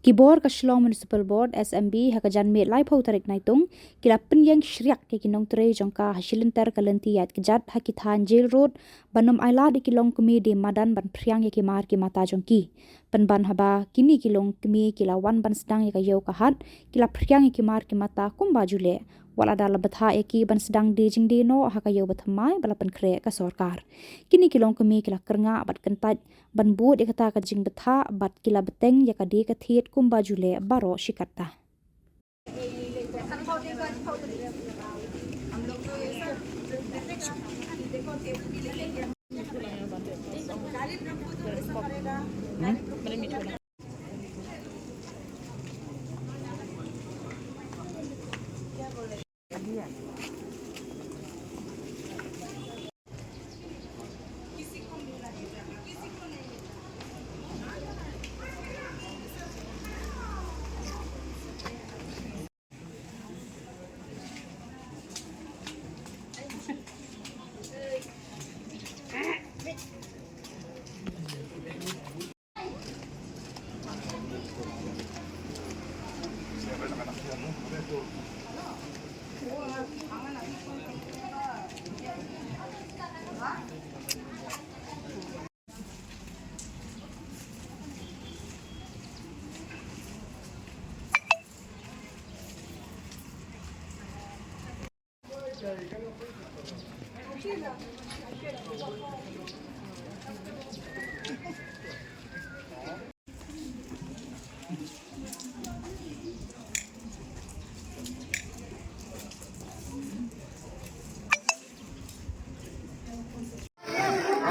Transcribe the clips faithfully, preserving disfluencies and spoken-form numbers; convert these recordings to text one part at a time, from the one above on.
Ki bor ka Shillong Municipal Board, S M B, ha ka janmiet laiphew tarik Naitung, ki la pynïeng shriak ïa ki nongtrei jong ka ha shilynter ka lynti ïaid kjat ha ki thaiñ Jail Road, ban ym ailad ïa ki longkmie die madan ban phriang ïa ki mar ki mata jong ki. Pynban haba kine ki longkmie ki la wan ban sdang ïa ka ïew ka hat, ki la phriang ïa ki mar ki mata kumba ju leh. Wat la da la bthah ïa ki ban sdang die jingdie noh ha ka ïew bathymmai ba la pynkhreh ka sorkar. Kine ki longkmie ki la kyrngah bad kyntait ban bud ïa kata ka jingbthah bad ki la bteng ïa ka die ka thied kumba ju leh baroh shi katta.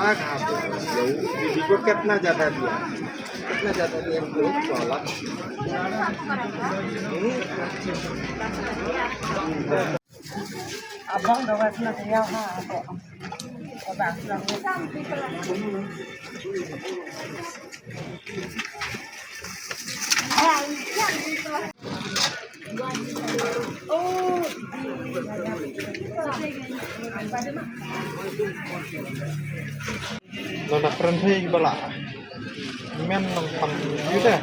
हाँ, हाँ, दीदी को कितना ज्यादा दिया? कितना ज्यादा दिया? दो सौ लाख। Abang dah buat nak dia, ha, abang. Abang nak. Lada pren hei bala. Men nang pang yu deh.